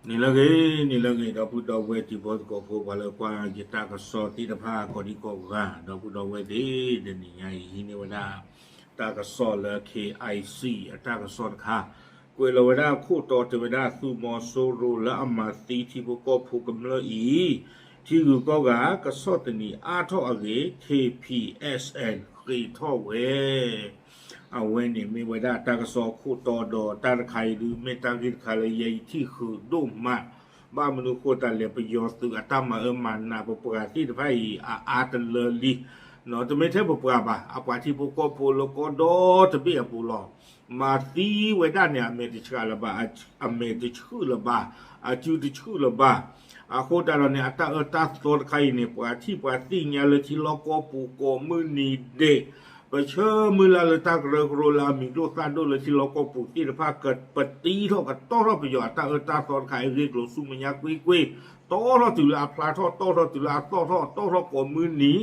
နံၤလၢအဂ့ၤ နံၤလၢအဂ့ၤ ဒီပုၢ်ဒီဝဲၢ်တံၤဖိသကိးဖိ ပှၤလၢကွၢ်ယတၢ်ကစီၣ်သ့ၣ်တဖၣ် ကိးဒံကိးဂၤ ဒီပုၢ်ဒီဝဲၢ်သ့ၣ် တနံၤညါအံၤ ဟံးန့ၢ်ဝဲဒၣ် တၢ်ကစီၣ်လၢ K I C အတၢ်ကစီၣ်တခါ ကွဲးလီၤဝဲဒၣ်ခိၣ်တီ တဲဝဲဒၣ်သုးမီၤစိရိၤလၢအမၤသံထံဖိကီၢ်ဖိကမျၢၢ်အံၤ ထံဂုၤကီၢ်ဂၤ ကဆီၣ်သနံးအါထီၣ်အဂ့ၢ် K P S N ဃ့ထီၣ်ဝဲ အဝဲန့ၣ်မ့ၢ်ဝဲဒၣ်တၢ်ကစီၣ်ခိၣ်တီဒီး တၢ်တခါအံၤဒုး မ့ၢ်တၢ်ဂ့ၢ်တခါလၢယဲအံၤထံၣ်ဃုာ်ဒိၣ်မး, ဘၣ်မနုၤဃိသတးလဲၣ် ပယီၤသုးအတၢ်မၤအၢမၤနး ပပှၤသ့ၣ်တဖၣ်အံၤ အအါတလၢလံ, တမ့ၢ်ထဲပပှၤဘၣ် အပှၤထံဖိကီၢ်ဖိလၢကီၢ်ဒီတဘ့ၣ်အပူၤလီၤ. မၤသံဝဲဒၣ်န့ၣ် အမဲာ်တဆှးလၢၤဘၣ်, အမဲာ်တဆှုၣ်လၢၤဘၣ်, အစုတဆှုၣ်လၢၤဘၣ်. အဃိသတးဒီးန့ၣ် အတၢ်အၢတၢ်သီတခါအံၤန့ၣ် ပှၤထံၣ်ပှၤသ့ၣ်ညါလၢထံလီၢ်ကီၢ်ပူၤကိးမုၢ်နံၤဒဲး, ပဆၢမုၢ်လၢ်လၢတၢ်ကရၢကရိလၢအမံၤဒိၣ်သၣ်ဒိၣ်လၢထံလီၢ်ကီၢ်ပူၤသ့ၣ်တဖၣ် ကပတံထီၣ်ကတီၢ်ထီၣ်ပယီၤအတၢ်အၢတၢ်သီတခါအံၤ ဂ့ၢ်ကျိၤဆူမဲာ်ညါကွ့ၢ်ကွ့ၢ်, တီၢ်ထီၣ်တုၤလၢအဖျါထီၣ် တီၢ်ထီၣ်တုၤလၢအသီၣ်ထီၣ် တီၢ်ထီၣ်ကိးမုၢ်နံၤ,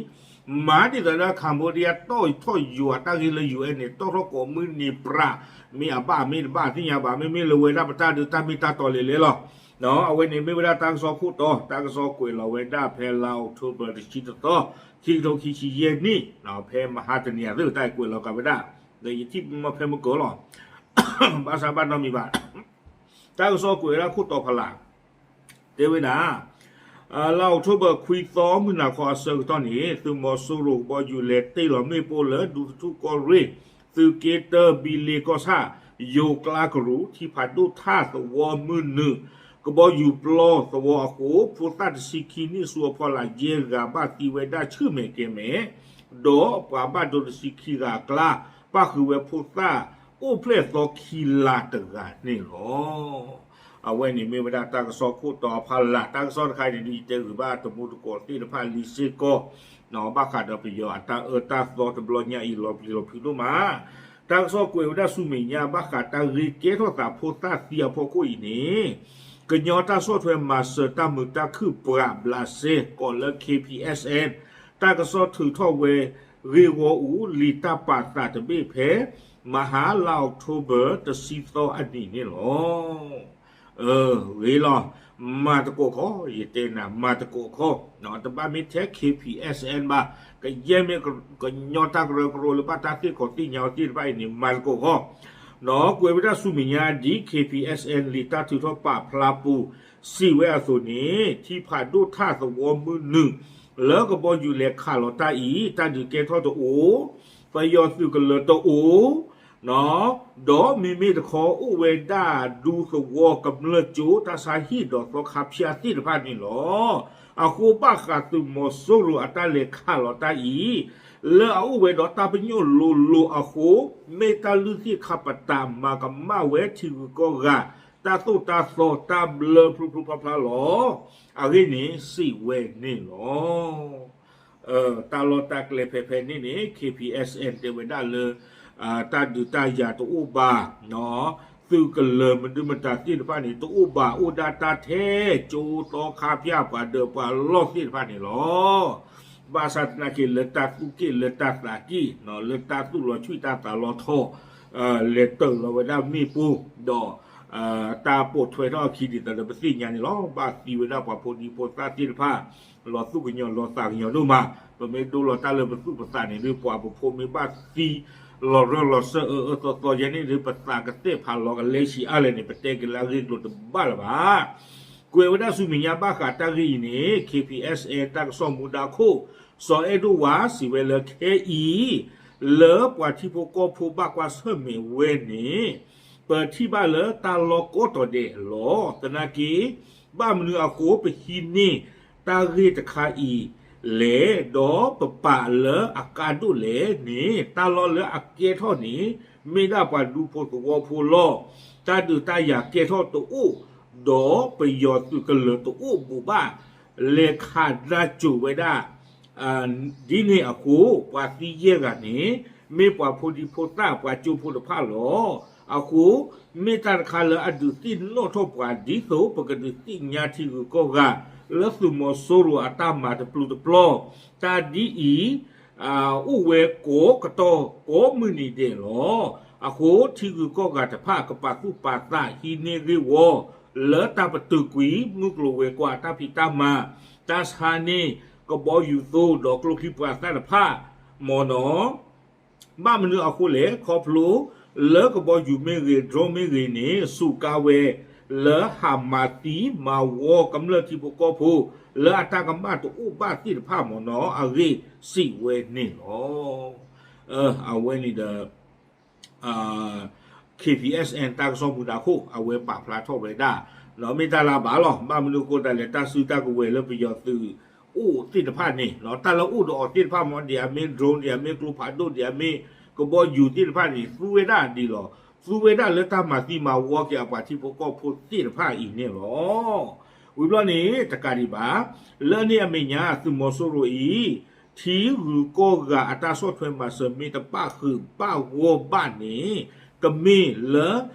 မၤဒ်သိးလၢ Cambodia တီၢ်ထီၣ်ယွၤတၢ်ဂ့ၢ်လၢ U N န့ၣ် တီၢ်ထီၣ်ကိးမုၢ်နံၤပြး, မ့ၢ်အဘၣ်မ့ၢ်တဘၣ်သ့ၣ်ညါဘၣ်, မ့မ့ၢ်လၢဝဲဒၣ်ပတၢ်ဒုးတၢ်မ့ၢ်တၢ်တီလဲၤလဲၤလီၤ. အဝဲန့ၣ်မ့ၢ်ဝဲဒၣ်တၢ်ကစီၣ်ခိၣ်တီ, တၢ်ကစီၣ်ကွဲးလီၤဝဲဒၣ်ဖဲလါ October တဆံတသီ, ခံကထိခံဆံယဲၢ်နံၣ်, ဖဲမဟါတနံၤအသိး တၢ်ကွဲးလီၤကးဝဲဒၣ်, ဒီးယထံၣ်မ့ၢ်ဖဲမုၢ်ကၢၤလီၤ, ဘၣ်ဆၣ်ဘၣ်နီတမံၤဘၣ်. တၢ်ကစီၣ်ကွဲးဝဲဒၣ်ခိၣ်တီဖးလၢ် တဲဝဲဒၣ် လါ October ခွံသီ မုၢ်နၤခီအဆၢကတီၢ်န့ၣ် သုးမီၤစိရိၤကဘီယူၤလဲၤတ့ၢ်လီၤမ့ၣ်ပိၢ်လၢဒူသထူၣ်ကီၢ်ရ့ၣ် သုးက့တၢ ဘံလ့ကီၢ်ဆၣ် ယိၤကျါကရူၢ် ထံဖးဒိၣ်ထၣ်သဝီမုၢ်နုာ် ကဘီယူၤပျီသဝီအဃိ ဖိသၣ်တဆံခံနံၣ်ဆူအဖီလာ်ယဲၢ်ဂၤ ဘၣ်သံဝဲဒၣ်ဆူၣ်မဲာ်ကဲၤမဲာ် ဒီးပှၤဘၣ်ဒိတဆံခံဂၤအကျါ ပၣ်ဃုာ်ဝဲဖိသၣ်အိၣ်ဖျဲၣ်သီခံလါတဂၤန့ၣ်လီၤ. အဝဲန့ၣ်မ့ၢ်ဝဲဒၣ်တၢ်ကစီၣ်ခိၣ်တီဖးလၢ်, တၢ်ကစီၣ်တခါအံၤန့ၣ်ဒုး ယတဲဂုာ်ဘၣ်တမူတကိးသ့ၣ်တဖၣ်လံစ့ၢ်ကီး, ဘၣ်ဃးဒီးပယီၤအတၢ်အၢတၢ်သီတဘျီညါအံၤ လီၤပျံၤလီၤဖုးဒိၣ်မး. တၢ်ကစီၣ်ကွဲးဝဲဒၣ်ဆူမဲာ်ညါ ဘၣ်ဃးတၢ်ဂ့ၢ်ကဲထီၣ်သးဖိသၣ်သံအဖီခိၣ်အံၤန့ၣ်, ကညီတၢ်ဆီၣ်ထွဲမၤစၢၤတၢ်မုာ်တၢ်ခုၣ်ပှၤဘျးစဲ ကိးလၢ K P S N တၢ်ကစီၣ်ထုးထီၣ်ဝဲ ဂ့ၢ်ဝီအူလံာ်တၢ်ပာ်သးတဘ့ၣ်ဖဲ မဟါလါ October တဆံသီအနံၤန့ၣ်လီၤ. ဂ့ၤလီၤ, မၤသကိးခီ, ယတဲနၤ မၤသကိးခီ, တဘၣ်မ့ၢ်ထဲ K P S N ဘၣ်, ကယဲၢ်မ့ၢ်ကညီတၢ်ကရၢကရိလၢဘၣ်တၢ်သ့ၣ်ခီးသ့ၣ်ညါအီၤသ့ၣ်တဖၣ်အံၤန့ၣ် မၤသကိးခီ, ဒီးကွဲးဝဲဒၣ်ဆူမဲာ်ညါဒ် K P S N လံာ်တၢ်ထုးထီၣ်ပာ်ဖျါပူၤ စံးဝဲအသိးန့ၣ် ထံဖးဒိၣ်ထၣ်သဝီမုၢ်နုာ် လၢကဘီယူၤလဲၤခးလီၤတၢ်အံၤ တၢ်ဒုးကဲထီၣ်တအိၣ်, ပယီၤသုးကလၢၤတအိၣ်, ဒီးမ့မ့ၢ်တခီအိၣ်ဝဲဒၣ်ဒူသဝီကမျၢၢ်ကၠိ တၢ်ဆါဟံၣ်ဒီးသီခါဖၠါသ့ၣ်တဖၣ်န့ၣ်လီၤ. အဃိဘၣ်ဃးသုးမီၤစိရိၤအတၢ်လဲၤခးလီၤတၢ်အံၤ လၢအအိၣ်ဝဲဒီးတၢ်ပညိၣ်လိၤလိၤအဃိ မ့ၢ်တၢ်လုၢ်သ့ၣ်ခါပတာ်မၤကမၣ်ဝဲထံဂုၤကီၢ်ဂၤ တၢ်သိၣ်တၢ်သီတၢ်ဘျၢဖျိဖျိဖျါဖျါလီၤ. အဂ့ၢ်န့ၣ်စံးဝဲန့ၣ်လီၤ. တၢ်လီၢ်တၢ်ကျဲဖဲဖဲန့ၣ်န့ၣ် K P S N တဲဝဲဒၣ်လၢ တၢ်ဒုးတၢ်ယၤတအိၣ်ဘၣ်, သုးကလၢၤမဒုမတၤသ့ၣ်တဖၣ်န့ၣ် တအိၣ်ဘၣ် အိၣ်ဒၣ်တၢ်ထဲကၠိသီခါဖၠါ ပှၤဒၢးပှၤလီၢ်သ့ၣ်တဖၣ်န့ၣ်လီၤ. ဘၣ်ဆၣ်သနာ်က့ လၢတၢ်သူၣ်က့ၣ်လၢတၢ်သးက့ၣ် လၢတၢ်သူၣ်လီၤဆှံၣ်တၢ်သးလီၤထီၣ် လဲၤတၢၢ်လီၤဝဲဒၣ်မ့ၣ်ပိၢ် ဒီး တၢ်ပိာ်ထွဲထီၣ်အခံဒ်သိးဒီးပသ့ၣ်ညါန့ၣ်လီၤ. ဘၣ်သံဝဲဒၣ်ပှၤဖိဒံဖိသၣ်သ့ၣ်တဖၣ် လီၤသူၣ်ကညီၤလီၤသးကညီၤဒိၣ်မး, ပမ့ၢ်ဒိလီၤတၢ်လၢပသူၣ်ပသးန့ၣ်ဒုး ပှၤပဖိမ့ၢ်ဘၣ်သံ လီၤရၢၢ်လီၤစၢၤအၢအၢသီသီယဲန့ၣ်ဒုး ပသးကသဲၣ်ဖးလီၤကလဲဆံးအါလဲၣ်န့ၣ် ပတဲက့ၤလၢအဂ့ၢ်ကျိၤတဘၣ်လၢၤဘၣ်. ကွဲးဝဲဒၣ်ဆူမဲာ်ညါဘၣ်ဃးတၢ်ဂ့ၢ်အံၤန့ၣ် K P S N တၢ်ကစီၣ်မူဒါခိၣ် စီၤအဲၣ်ဒိၣ်ဝါ စံးဝဲလၢခဲအံၤ လၢပှၤထံဖိကီၢ်ဖိဘၣ်ကွၢ်ဆၢၣ်မဲာ်ဝဲန့ၣ် ပထံၣ်ဘၣ်လၢတၢ်လီၢ်ကိးတီၤဒဲးလီၤ. သနာ်က့ ဘၣ်မနုၤအဃိပဟံးန့ၢ်တၢ်ဂ့ၢ်တခါအံၤလဲၣ်, ဒီးပပာ်လၢအကါဒိၣ်လဲၣ်န့ၣ် တၢ်လီၢ်လၢအကဲထီၣ်န့ၣ် မ့ၢ်ဒၣ်ပှၤဒူဖိသဝီဖိလီၤ. တၢ်ဒုးတၢ်ယၤကဲထီၣ်တအိၣ်, ဒီးပယီၤသုးကလၢၤတအိၣ်ဘိးဘၣ် လဲၤခးနၢ်စိၤဝဲဒၣ် ဒ်န့ၣ်အဃိ ပှၤသံယဲၢ်ဂၤန့ၣ် မ့ၢ်ပှၤဖိဒံဖိသၣ်ပှၤကၠိဖိတဖၣ်လီၤ. အဃိ မ့ၢ်တၢ်တခါလၢအဒုးသ့ၣ်နီၣ်ထီၣ်ပှၤ ဒ်သိးပကဒုးသ့ၣ်ညါထံဂုၤကီၢ်ဂၤ လၢသုးမီၤစိရိၤအတၢ်မၤတပျုာ်တပျီၤ တၢ်ဒ်အံၤ အိၣ်ဝဲကိးကတီၢ်ကိးမုၢ်နံၤဒဲးလီၤ. အဃိ ထံဂုၤကီၢ်ဂၤတဖၣ် ကပာ်သူၣ်ပာ်သးဟံးန့ၢ်ဂ့ၢ်ဝီ လၢတၢ်ပတုာ်ကွံာ် မုၢ်ကျိၤဝဲၤကွာ်တၢ်ဖံးတၢ်မၤ, တၢ်ဆါန့ၢ် ကဘီယူၤသိ ဒီးကျိချံပှၤသၣ်တဖၣ် မ့ၢ်နီၤ ဘၣ်မနုၤအဃိလဲၣ်, ခီဖျိလၢကဘီယူၤမ့ၢ်ဂ့ၤ drone မ့ၢ်ဂ့ၤန့ၣ် စူးကါဝဲ လၢဟးမၤသံမၤဝီကမျၢၢ်ထံဖိကီၢ်ဖိ လၢအတၢ်ကမၣ်တအိၣ်ဘၣ်သ့ၣ်တဖၣ် မ့ၢ်နီၤ အဂ့ၢ်စံးဝဲန့ၣ်လီၤ. အဝဲန့ၣ်ဒီး KPSN တၢ်ကစီၣ်မူဒါခိၣ် အဝဲပာ်ဖျါထီၣ်ဝဲဒၣ် မ့ၢ်တၢ်လၢအဘၣ်လီၤ. ဘၣ်မနုၤအဃိသတးလဲၣ်, တၢ်စုတၢ်ကဝဲၤလၢပယီၤသုးအိၣ်သ့ၣ်တဖၣ်န့ၣ် တၢ်လၢအိၣ်ဒီးအီၤသ့ၣ်တဖၣ်မ့ၢ် ဒ်အမ့ၢ် drone ဒ်အမ့ၢ်ကျိဖးဒိၣ် ဒ်အမ့ၢ်ကဘီယူၤသ့ၣ်တဖၣ်န့ၣ် သူဝဲဒၣ်ဒ်လီၤ. သူဝဲဒၣ်လၢတၢ်မၤသံမၤဝီက့ၤအပှၤထံဖိကီၢ်ဖိသ့ၣ်တဖၣ်အံၤန့ၣ်လီၤ. ဝံၤဘျီန့ၣ် တကးဒံးဘၣ် လၢန့ၣ်အမဲာ်ညါ သုးမီၤစိရိၤအံၤ ထံဂုၤကီၢ်ဂၤအတၢ်ဆီၣ်ထွဲမၤစၢၤမ့ၢ်တဘၣ်ဃုာ်ဘၣ်ဂီၢ်ဘၣ်န့ၣ် တမ့ၢ်လၢ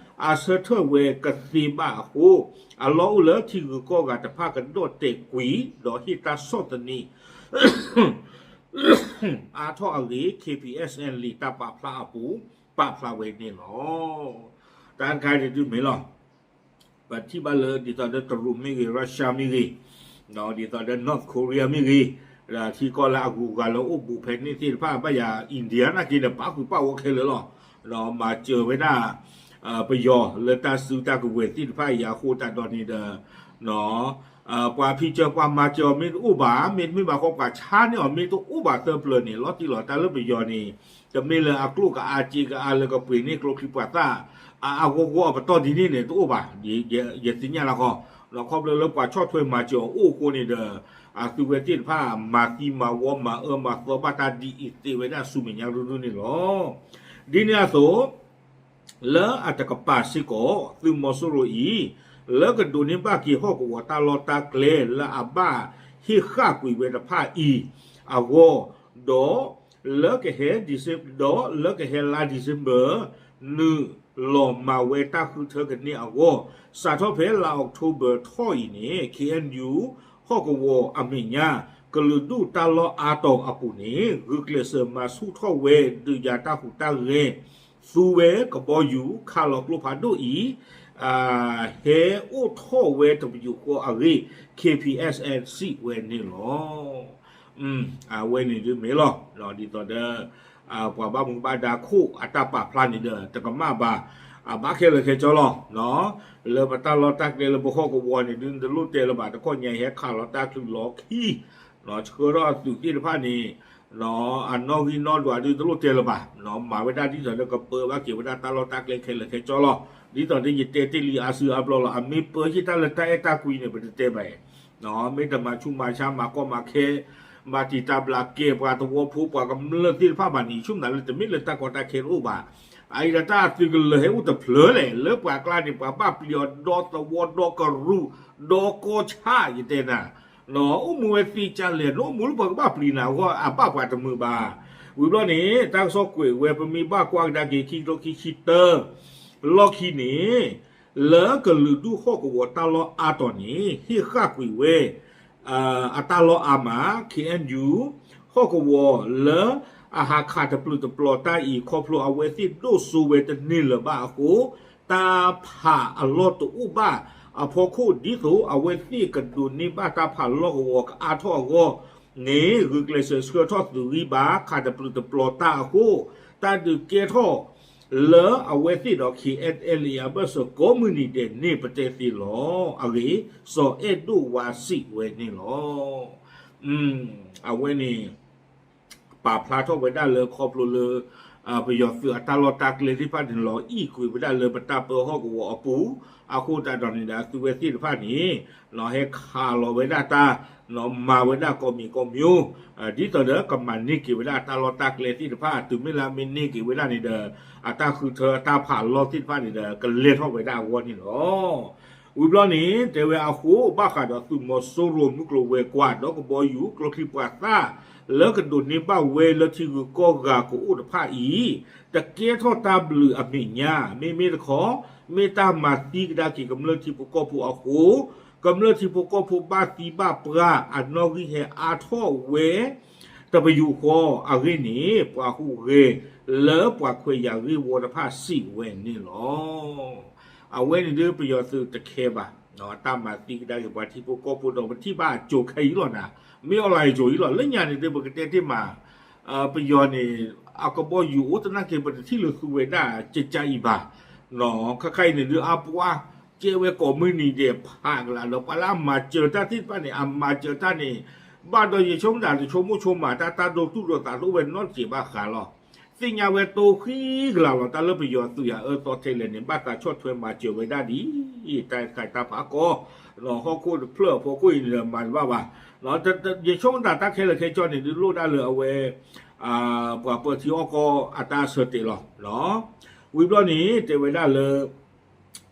အဆၢထၢၣ်ဝဲကသ့ဘၣ်အဃိ အလီၢ်အိၣ်လၢထံဂုၤကီၢ်ဂၤတဖၣ်ကဒီၣ်တဲာ်ကွံာ် ဒီးဟ့ၣ်တၢ်ဆီၣ်သနံး အါထီၣ်အဂ့ၢ် KPSN လံာ်တၢ်ပာ်ဖျါအပူၤ ပာ်ဖျါဝဲန့ၣ်လီၤ. တၢ်တခါန့ၣ်ဒုးမ့ၢ်လီၤ. ပထံၣ်ဘၣ်လၢဒ်သိးဒီးတရူးမ့ၢ်ဂ့ၤ Russia မ့ၢ်ဂ့ၤ, ဒ်သိးဒီး North Korea မ့ၢ်ဂ့ၤ, ဒီးထံကီၢ်လၢအဂုၤအဂၤလၢအိၣ်ဘူးဖဲန့ၣ်သ့ၣ်တဖၣ် ဘၣ်ယၤ India နာ်က့ဒီး ပာ်ဃုာ်ပာ်ဂီၢ်ခဲလၢာ်လီၤ. ဒီးမၤစၢၤဝဲဒၣ် ပယီၤလၢတၢ်စုတၢ်ကဝဲၤသ့ၣ်တဖၣ်အံၤအဃိသတးဒီးန့ၣ်ဒီး ပှၤဖံးစၢၤပှၤမၤစၢၤအီၤမ့ၢ်တအိၣ်ဘၣ်, မ့တမ့ၢ်ဘၣ်ဃီ ပှၤဆါန့ၢ်အီၤမ့ၢ်တအိၣ်ဘၣ်သၢပျၢၤန့ၣ် လီၤတံၢ်လီၤဆဲးလၢပယီၤန့ၣ် တမ့ၢ်လၢအကျိၣ်ကအါစ့ကအါလၢကပှ့ၤန့ၢ်ကျိချံပှၤသၣ် အါအါဂီၢ်ဂီၢ်အပတီၢ်ဒ်န့ၣ်န့ၣ် တအိၣ်ဘၣ်, ယသ့ၣ်ညါလီၤဃီ, ဒီးခီဖျိလၢပှၤဆီၣ်ထွဲမၤစၢၤအီၤအိၣ်အဃိန့ၣ်ဒီး အသုဝဲသ့ၣ်တဖၣ် မၤသံမၤဝီမၤအၢမၤသီဘၣ်တၢ်ဒ်အံၤသ့ဝဲဒၣ်ဆူမဲာ်ညါရူရူန့ၣ်လီၤ. ဒ်န့ၣ်အသိး လၢအတကပၤစ့ၢ်ကီး သုးမီၤစိရိၤအံၤ လၢကဒိးန့ၢ်ဘၣ်က့ၤဟီၣ်ကဝီၤတၢ်လီၢ်တၢ်ကျဲလၢအဘၣ်ဟ့ၣ်ဃၣ်ကွံာ်ဝဲတဖၣ်အံၤ အဂီၢ်, ဒီးလၢကဟဲ ဒီးလၢကဟဲလါ December နုာ်လီၤမၤဝဲတၢ်ဃုထၢကန့ၢ်အဂီၢ်, စးထီၣ်ဖဲလါ October ထီၣ်အံၤန့ၣ် KNU ဟီၣ်ကဝီၤအမဲာ်ညါ ကလုာ်ဒူၣ်တၢ်လီၢ်အါတီၤအပူၤန့ၣ် ဂုာ်ကျဲးစၢးမၤဆူၣ်ထီၣ်ဝဲ ဒုးယၤတၢ်ဟူးတၢ်ဂဲၤ သူဝဲကဘီယူၤ ခးလီၤကျိဖးဒိၣ်အံၤ ဟဲအိၣ်ထီၣ်ဝဲတပယူာ်ဃီအဂ့ၢ် KPSN စံးဝဲန့ၣ်လီၤ. အဝဲန့ၣ်ဒုးမ့ၢ်လီၤ. ဒ်သိးဒီး ပှၤဘၣ်မူဘၣ်ဒါခိၣ်အတၢ်ပာ်ဖျါန့ၣ်ဒီး တကမၣ်ဘၣ်, အဘၣ်ခဲလၢာ်ခဲဆ့လီၤ. လၢပတၢ်လီၢ်တၢ်ကျဲလၢပဟီၣ်ကဝီၤန့ၣ်ဒုး တလိၣ်တဲလၢၤဘၣ်, တခီညါအံၤဟဲခးလီၤတၢ်ချုးလီၤခံ ဆှၢထီၣ်အသုးသ့ၣ်တဖၣ်န့ၣ် အနီၣ်ဂံၢ်နီၣ်ဒွးဒုးတလိၣ်တဲလၢၤဘၣ်, မၤဝဲဒၣ်ဒ်သိးဒီးကပၢဘၣ်က့ၤဝဲဒၣ်တၢ်လီၢ်တၢ်ကျဲခဲလၢာ်ခဲဆ့လီၤ. ဒ်သိးဒီးယတဲတ့ၢ်လံအါစုအါဘျီလီၤ, အမ့ၢ်ပၢဟ့ၣ်တၢ်လၢတၢ်အဲၣ်တၢ်ကွံန့ၣ် ပတတဲဘၣ်အံၤ, မ့ၢ်တမၤဆူးမၤဆါမၤကီမၤခဲ မၤတံာ်တာ်ဘျးကဲပှၤသဝီဖိပှၤကမျၢၢ်သ့ၣ်တဖၣ်ဘၣ်န့ၣ် ယဆိကမိၣ်လၢတမ့ၢ်လၢတၢ်ကီတၢ်ခဲတအိၣ်ဘၣ်. အအံၤဒီးတၢ်အသုးကလၢၤဟဲအိၣ်တဖျၢၣ်လဲၣ်, လၢပှၤကျါန့ၣ် ပှၤဘၣ်ပျံၤအီၤဒီသဝီဒီကရူၢ် ဒီကီၢ်ဆၣ်ယတဲနၤ အိၣ်မူဝဲသ့ၣ်ကၢ်လဲၣ်, နအိၣ်မူလၢပှၤကဘၣ်ပျံၤနၤအဂီၢ် အဘၣ်ပှၤတမုာ်ဘၣ်. ဝံၤဘျီန့ၣ် တၢ်ကစီၣ်ကွဲးဝဲ ပမ့ၢ်ဘၣ်ကွၢ်ကဒါက့ၤ ခံကထိခံဆံတၢ လီၢ်ခံန့ၣ် လၢကလုာ်ဒူၣ်ဟီၣ်ကဝီၤတၢ်လီၢ်အါတီၤန့ၣ် ဟ့ၣ်ဃၣ်ကွံာ်ဝဲ အတၢ်လီၢ်အါမး KNU ဟီၣ်ကဝီၤလၢအဟးခးတပျုာ်တပျီၤတၢ်အံၤ ခီဖျိအဝဲသ့ၣ်ဒိၣ်စိဝဲတန့ၢ်လၢၤဘၣ်အဃိ တၢ်ဖးအလီၢ်တအိၣ်ဘၣ်အဖီခိၣ် ဒ်သိးအဝဲသ့ၣ်ကဒိးန့ၢ်ဘၣ်တၢ်ဖးလီၢ်ကဝီၤကအါထီၣ်အဂီၢ်န့ၣ် ဂုာ်ကျဲးစၢးဆှၢထီၣ်သုးဂံၢ်ဘါ ခးတပျုာ်တပျီၤတၢ်အဃိ တၢ်ဒုးကဲထီၣ် လၢအဝဲသ့ၣ်ဒီး KNLA အဘၢၣ်စၢၤကိးမုၢ်နံၤဒဲးန့ၣ် ပတဲသ့လီၤအဂ့ၢ် စီၤအဲၣ်ဒိၣ်ဝါစံးဝဲန့ၣ်လီၤ. အဝဲန့ၣ် ပာ်ဖျါထီၣ်ဝဲဒၣ်လၢခီဖျိလၢ ပယီၤသုးအတၢ်လီၢ်တၢ်ကျဲသ့ၣ်တဖၣ်န့ၣ် လီၤအံၣ်ကွံာ်ဝဲဒၣ်လၢပတၢ်ပၢဟီၣ်ကဝီၤအပူၤ အဃိသတးဒီးန့ၣ်ဒီး အသုဝဲသ့ၣ်တဖၣ်န့ၣ် ဟဲခးလီၤဝဲဒၣ်တၢ် မၤဝဲဒၣ်ကိးမံၤကိးမံၤ ဒ်သိးဒီးကမၤန့ၢ်က့ၤဝဲဒၣ်တၢ်လီၢ်တၢ်ကျဲသ့ၣ်တဖၣ် တုၤမ့ၢ်လၢအမ့ၢ်န့ၢ်က့ၤဝဲဒၣ်န့ၣ်ဒီး အတၢ်ဃုထၢတၢ်ဖးလီၢ်သ့ၣ်တဖၣ်န့ၣ်ဒီး ကလဲၤထီၣ်ဝဲဒၣ်အဂီၢ်န့ၣ်လီၤ. ဝံၤဘျီန့ၣ် တဲဝဲအဃိ ဘၣ်ဃးဒီးသုးမီၤစိရိၤမုၢ်ကျိၤဝဲၤကွာ် ဒီးကဘီယူၤကျိချံပှၤသၣ် လၢကဒိးန့ၢ်ဘၣ်ဝဲလၢထံဂုၤကီၢ်ဂၤကအိၣ်တဖၣ်အံၤ တကဲထီၣ်တၢ်ဘျုးအမဲာ်ညါ မ့မ့ၢ်တခီ မ့ၢ်တၢ်မၤသံကဒါက့ၤကမျၢၢ်ထံဖိကီၢ်ဖိအဃိ ကမျၢၢ်ထံဖိကီၢ်ဖိဘၣ်သံဘၣ်ပှၢ် အနီၣ်ဂံၢ်ဟဲအါထီၣ်ဝဲ တပယူာ်ဃီအဂ့ၢ်န့ၣ် ပှၤဟူးဂဲၤ လၢပှၤခွဲးယာ်ဂ့ၢ်ဝီတဖၣ်စံးဝဲန့ၣ်လီၤ. အဝဲန့ၣ်ဒုးပယီၤသုးတခဲဘၣ်, အတၢ်မၤသံကဒါက့ၤပှၤထံဖိကီၢ်ဖိဒီးပထံၣ်ဘၣ်အစိၤခဲအံၤလီၤနၤ, မ့ၢ်အီၤလၢအစိၤအံၤလီၤ. လၢညါန့ၣ်ဒုးပကတဲတ့ၢ်မး ပယီၤန့ၣ် အကဘီယူၤအိၣ်သနာ်က့ ပတထံၣ်လၢသူဝဲဒၣ်ကကအံၤဘၣ်. ခဲခါအံၤန့ၣ်ဒုးအါပှၢ်ကဲဝဲကိးမုၢ်နံၤဒဲးဖးကလးဒီး ပှၤလၢအမၤစၢၤတၢ်သ့ၣ်တဖၣ်န့ၣ် အမၤစၢၤတၢ်န့ၣ် ဘၣ်ဒီးယဆိကမိၣ်သးတဆိကမိၣ်ဆိကမးတၢ် တၢ်ဒိသူၣ်ဒိသးတအိၣ်ဝဲနီတစဲးဘၣ်ဃးလီၤ. သ့ၣ်ညါဝဲတိၢ်ဃံကလးလီၤ. တၢ်လၢပယီၤသုးယၤအၢသီထဲလဲၣ်န့ၣ် ဘၣ်သးဆီၣ်ထွဲမၤစၢၤဝဲဒၣ်ဒ် တၢ်တခါတၢ်ဖးကီ ဟီၣ်ခိၣ်တဖျၢၣ်အဖီခိၣ်အံၤန့ၣ်ဒီးမၤတဘၣ်ဘၣ်. ယဆိကမိၣ်သးတၢ်ခဲလၢာ်ခဲဆ့န့ၣ် ဒုးလိၣ်ဒၣ်လၢအဝဲ ပှၤပၢထံအီၣ်ကီၢ်အတၢ်ဆၢတဲာ်လီၤ. ဝံၤဘျီန့ၣ် တဲဝဲဒၣ်လၢ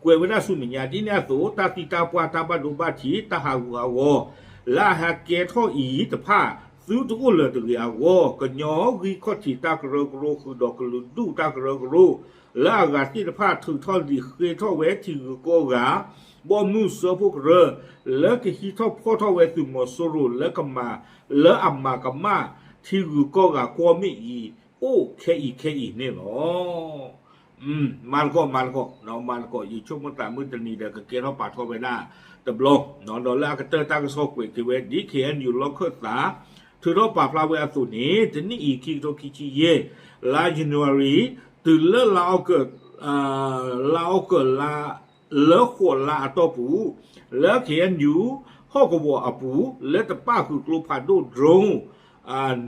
ကွဲးဝဲဒၣ်ဆူမဲာ်ညါ ဒ်န့ၣ်အသိး တၢ်သံတၢ်ပှၢ် တၢ်ဘၣ်ဒိဘၣ်ထံး တၢ်ဟးဂူာ်ဟးဂီၤ လၢအဟဲကဲထီၣ်အံၤတဖၣ် သုတအိၣ်လၢၤတဂ့ၤအဂီၢ် ကညီဂံၢ်ခီၣ်ထံးတၢ်ကရၢကရိဃုာ်ဒီးကလုာ်ဒူၣ်တၢ်ကရၢကရိ လၢအဂၤသ့ၣ်တဖၣ်ထုးထီၣ်လံာ်ဃ့ထီၣ်ဝဲထံဂုၤကီၢ်ဂၤ ဘီမုၢ်စၢဖှိၣ်ကရၢ လၢကဟံးထီၣ်ဖီၣ်ထီၣ်ဝဲသုးမီၤစိရိၤလၢကမၤ လၢအမၤကမၣ်ထံဂုၤကီၢ်ဂၤကွီၢ်မ့ၣ်အံၤ အိၣ်ခဲအံၤခဲအံၤန့ၣ်လီၤ. မၤသကိး မၤသကိး မၤသကိး ယဆိကမိၣ်သးမုၢ်တနံၤဒီးကကဲထီၣ်ပာ်ထီၣ်ဝဲဒၣ်တဘျီ ဒီးလၢအကတၢၢ်တၢ်ကစီၣ်ကွဲးက့ၤဝဲ ဒ် ခ့ၣ်အဲၣ်ယူၣ် လီၢ်ခၢၣ်သး ထုးထီၣ်ပာ်ဖျါဝဲအသိးန့ၣ် တနံၣ်အံၤ ခံကထိခံဆံယဲၢ် လါ January တုၤလၢလါအီကူး လါအီကူးလါ လၢဃိးလါအတီၢ်ပူၤ လၢ ခ့ၣ်အဲၣ်ယူၣ် ဟီၣ်ကဝီၤအပူၤ လၢတပၣ်ဃုာ်ကျိဖးဒိၣ် drone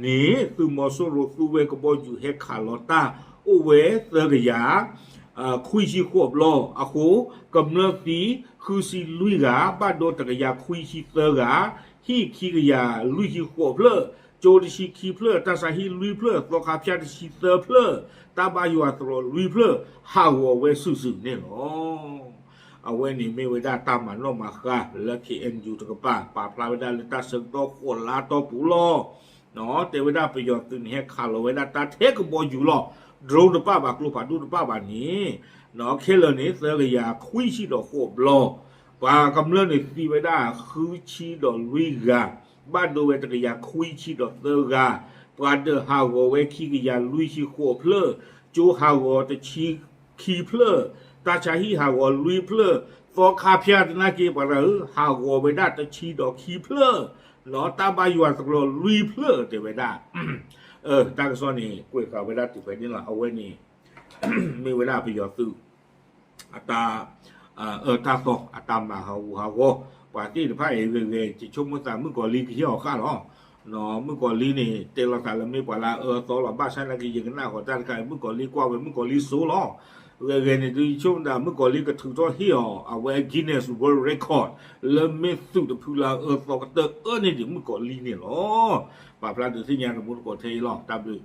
န့ၣ် သုးမီၤစိရိၤသူဝဲကဘီယူၤဟဲခးလီၤတၢ်အိၣ်ဝဲသၢကယၤ ခွံဆံဃိးဘျီအဃိ ကမျၢၢ်သံဃုဆံလွံၢ်ဂၤ ဘၣ်ဒိတကယၤခွံဆံသၢဂၤ ဟံၣ်ခံကယၤလွံၢ်ဆံဃိးဖျၢၣ် ကၠိတဆံခံဖျၢၣ် တၢ်ဆါဟံၣ်လွံၢ်ဖျၢၣ် သီခါဖၠၣ်တဆံသၢဖျၢၣ် တၢ်ဘါယွၤသရိာ်လွံၢ်ဖျၢၣ် ဟးဂီၤဝဲစုာ်စုာ်န့ၣ်လီၤ. အဝဲန့ၣ်မ့ၢ်ဝဲဒၣ်တၢ်မၤနီၣ်မၤဃါလၢ ခ့ၣ်အဲၣ်ယူၣ် တကပၤ ပာ်ဖျါဝဲဒၣ်လၢတၢ်ဆၢကတီၢ်ဃိးလါတီၢ်ပူၤလီၤ. တဲဝဲဒၣ်ပယီၤသုးန့ၣ် ဟဲခးလီၤဝဲဒၣ်တၢ်ထဲကဘီယူၤလီၤ. drone တပၣ်ဘၣ် ကျိဖးဒိၣ်တပၣ်ဘၣ်န့ၣ် ခဲလၢာ်န့ၣ် သၢကယၤခွံဆံဒီးဃိးဘျီ ပှၤကမျၢၢ်န့ၣ်သံဝဲဒၣ်ဃုဆံဒီးလွံၢ်ဂၤ ဘၣ်ဒိဝဲတကယၤခွံဆံဒီးသၢဂၤ ပှၤဒၢးဟးဂီၤဝဲခံကယၤလွံၢ်ဆံဃိးဖျၢၣ် ကၠိဟးဂီၤတဆံခံဖျၢၣ် တၢ်ဆါဟံၣ်ဟးဂီၤလွံၢ်ဖျၢၣ် သီခါဖၠၣ်သနာ်က့ ပှၤတၢ်အၢ ဟးဂီၤဝဲဒၣ်တဆံဒီးခံဖျၢၣ် တၢ်ဘါယွၤသရိာ်လွံၢ်ဖျၢၣ်တဲဝဲဒၣ် တၢ်ကစီၣ်န့ၣ် ကွဲးဃာ်ဝဲဒၣ်တုၤဖဲန့ၣ်လီၤ. အဝဲန့ၣ် မ့ၢ်ဝဲဒၣ်ပယီၤသုး အတၢ် အၢတၢ်သီ အတၢ်မၤဟးဂူာ်ဟးဂီၤ ပှၤသ့ၣ်တဖၣ်အံၤဂ့ၤဂ့ၤ ယဆိကမိၣ်သးမုၣ်ကီၤလံကဟ့ၣ်အီၤဃာ်လီၤ. မုၣ်ကီၤလံန့ၣ် တဲလီၤသးလၢမ့ၢ်ပှၤလၢအအၢအသီလီၤ. ဘၣ်ဆၣ်သနာ်က့ ယကနၣ်ဃီၤတၢ်တခါအံၤ မုၣ်ကီၤလံကွၢ်ဝဲ မုၣ်ကီၤလံစိလီၤ. ဂ့ၤဂ့ၤန့ၣ် ဒုးယဆိကမိၣ်သး မုၣ်ကီၤလံကထုးထီၣ်ဟ့ၣ်အီၤ အဝဲ Guinness World Record လၢမ့ၢ်သုးတဖုလၢအအၢသီကတၢၢ်အၢန့ၢ်ဒံးမုၣ်ကီၤလံန့ၣ်လီၤ. ပာ်ဖျါဒုးသ့ၣ်ညါတမူတကိးထဲအံၤလီၤ. တၢ်ဘျုး